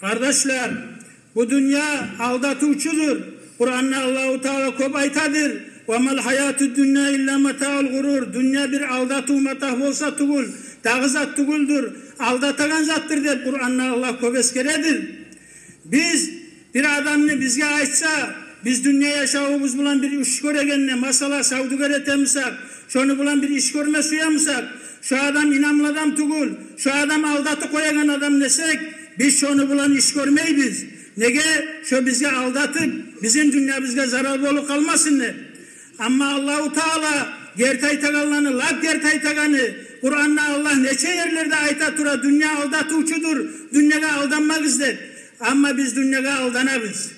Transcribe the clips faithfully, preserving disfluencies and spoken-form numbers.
Къардашлар, бу дюнья алдатывчудур. Къуранда Аллагьу Таала кёп айтадыр: «Ва мал гьаятуд дунья илла матаул гъурур». Дюнья бир алдатыв матагь болса тюгюл, дагъы зат тюгюлдюр, алдатагъан затдыр деп Къуранда Аллагь кёп эсгередир. Биз бир адамны бизге айтса, биз дюнья яшавубуз булан бир иш гёрегенде, масала, савдюгер этемисек, шону булан бир иш гёрме сюемисек, шо адам инамлы адам тюгюл, шо адам алдатып къоягъан адам десек, биз шону булан иш гёрмейбиз. Неге? Шо бизге алдатып, бизин дюньябызгъа зарал болуп къалмасын деп. Амма Аллагьу Таала герти айтагъанланы, лап герти айтагъаны, Къуранда Аллагь нече ерлерде айта тура: «Дюнья алдатывчудур, дюньягъа алданмагъыз», – деп. Амма биз дюньягъа алданабыз.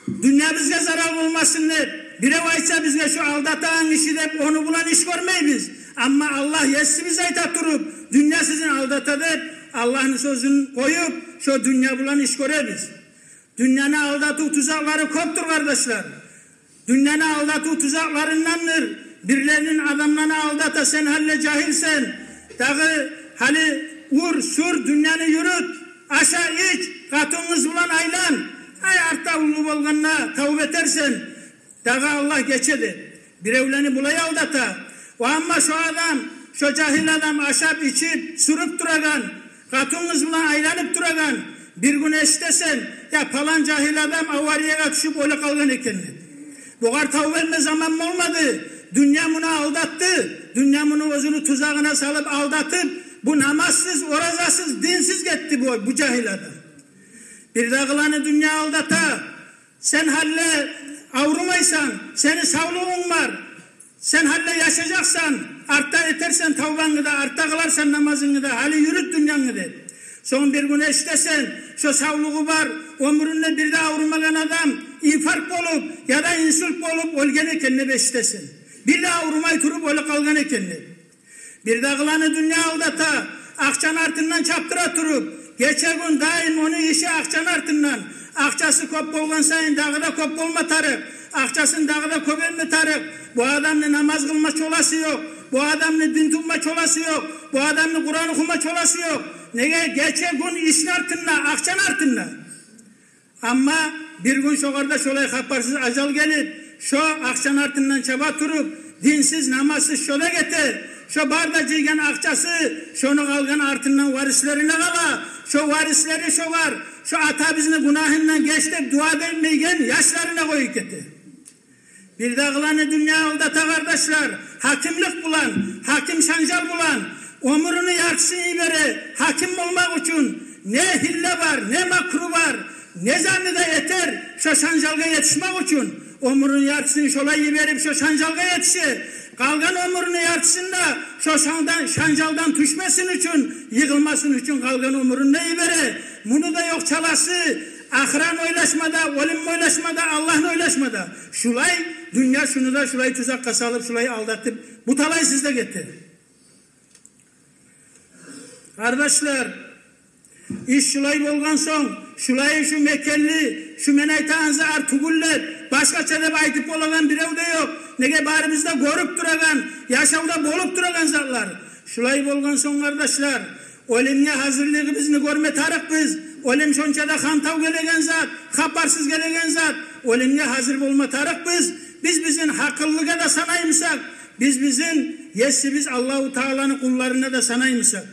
Дюньябызгъа зарал болмасын деп, бирев айтса бизге: «Шо алдатагъан гиши», – деп, ону булан иш гёрмейбиз. Амма Аллагь Есибиз айта туруп: «Дюнья сизин алдата», – деп, Аллагьны сёзюн къоюп, шо дюнья булан иш гёребиз. Дюньяны алдатыв тюзеклери кёпдюр, къардашлар. Дюньяны алдатыв тюзеклериндендир: бирлерин, адамланы алдата, сен гьали жагьилсен, дагъы гьали ур, сюр, дюньяны юрют, аша, ич, къатын-къыз булан айлан. Ай, артда уллу болгъанда тавба этерсен, дагъы Аллагь гече деп. Биревлени булай алдата. Ва амма шо адам, шо жагьил адам ашап, ичип, сюрюп турагъан, къатын-къыз булан айланып турагъан, бир гюн эшитесен: «Я, палан жагьил адам авариягъа тюшюп оьлюп къалгъан экен», – деп. Бугъар тавба этме заман болмады. Дюнья муну алдатды. Дюнья муну оьзюню тюзегине салып, алдатып, бу намазсыз, оразасыз, динсиз гетди бу, бу жагьил адам. Бирдагъыланы дюнья алдата. Сен гьали аврумайсан, сени савлугъунг бар. Сен гьали яшажакъсан, артда этерсен тавбангны да, артда къыларсан намазынгны да, гьали юрют дюньянгны деп. Сонг бир гюн эшитесен, шо савлугъу бар, оьмюрюнде бир де аврумагъан адам инфаркт болуп яда инсульт болуп оьлген экен деп эшитесен. Бир де аврумай туруп оьлюп къалгъан экен деп. Бирдагъыланы дюнья алдата, акъчаны артындан чапдыра туруп, гече-гюн даим ону иши акъчаны артындан. Акъчасы кёп болгъан сайын дагъы да кёп болма тарыкъ, акъчасын дагъы да кёп этме тарыкъ. Бу адамны намаз къылма чоласы ёкъ, бу адамны дин тутма чоласы ёкъ, бу адамны Къуран охума чоласы ёкъ. Неге? Гече-гюн ишни артында, акъчаны артында. Амма бир гюн шогъар да шолай хабарсыз ажал гелип, шо акъчаны артындан чаба туруп, динсиз, намазсыз шо да гете. Шо бар да жыйгъан акъчасы шону къалгъан артындан варислерине къала. Шо варислери шогъар, шо атабызны гюнагьындан геч деп дуа да этмейген яшларына къоюп гете. Бирдагъыланы дюнья алдата, къардашлар, гьакимлик булан, гьаким шанжал булан. Оьмюрюню яртысын йибере гьаким болмакъ учун, не гьилла бар, не макру бар, не затны да этер шо шанжалгъа етишмек учун. Оьмюрюню яртысын шолай йиберип, шо шанжалгъа етише. Къалгъан оьмюрюню яртысын да шо шандан, шанжалдан тюшмесин учун, йыгъылмасын учун къалгъан оьмюрюн де йибере. Муну да ёкъ чаласы, ахыраны ойлашма да, оьлюмню ойлашма да, Аллагьны ойлашма да. Шулай дюнья шуну да шулай тюзекге салып, шулай алдатып, бу талайсыз да гете. Къардашлар, иш шулай болгъан сонг, шулай шу мекенли, шу мен айтагъан зат тюгюл деп, башгъача деп айтып болагъан бирев де ёкъ. Неге, барыбыз да гёрюп турагъан, яшавда болуп турагъан затлар. Шулай болгъан сонг, къардашлар, оьлюмге гьазирлигибизни гёрме тарыкъбыз. Оьлюм шонча да хантав гелеген зат, хабарсыз гелеген зат. Оьлюмге гьазир болма тарыкъбыз. Биз бизин гьакъыллыгъа да санаймысакъ, биз бизин Есибиз Аллагьу Тааланы къулларына да санаймысакъ.